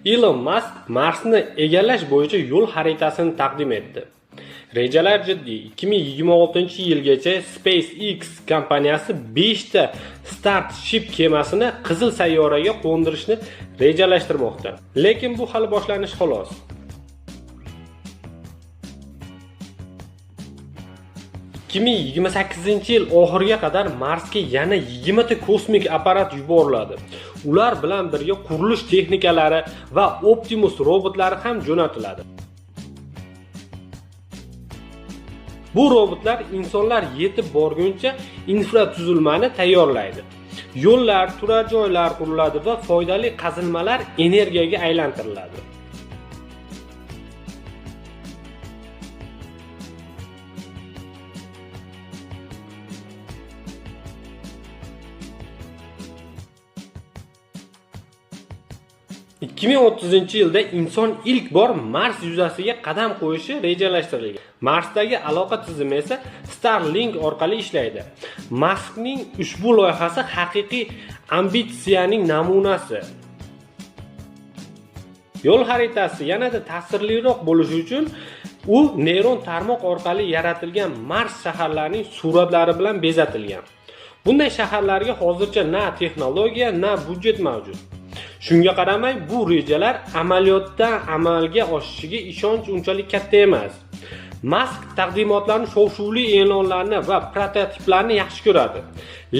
Ilon Mask Marsni egallash bo'yicha yo'l xaritasini taqdim etdi. Rejalar jiddiy. 2026-yilgacha SpaceX kompaniyasi 5 ta Starship kemasini Qizil sayyoraga qo'ndirishni rejalashtirmoqda. Lekin bu hali boshlanish xolos. 2028-yil oxiriga qadar Marsga yana 20 ta kosmik apparat yuboriladi. Ular bilan birga qurilish texnikalari va Optimus robotlari ham jo'natiladi. Bu robotlar insonlar yetib borguncha infratuzilmani tayyorlaydi. Yo'llar, turar joylar quriladi va foydali qazilmalar energiyaga aylantiriladi. ...2030-yilda inson ilk bor Mars yuzasiga qadam qo'yishi rejalashtirilgan. Marsdagi aloqa tizimi esa Starlink orqali ishlaydi. Maskning ushbu loyihasi haqiqiy ambitsiyaning namunasi. Yo'l xaritasi yanada ta'sirliroq bo'lishi uchun u neyron tarmoq orqali yaratilgan Mars shaharlarining suratlari bilan bezatilgan. Bunday shaharlarga hozircha na texnologiya, na budjet mavjud. Shunga qaramay, bu rejalar amaliyotda amalga oshishiga ishonch unchalik katta emas. Mask taqdimotlarni, shov-shuvli e'lonlarni va prototiplarni yaxshi ko'radi,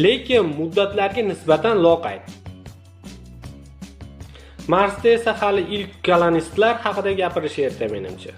lekin muddatlarga nisbatan loqayd. Marsda esa hali ilk kolonistlar haqida gapirish erta menimcha.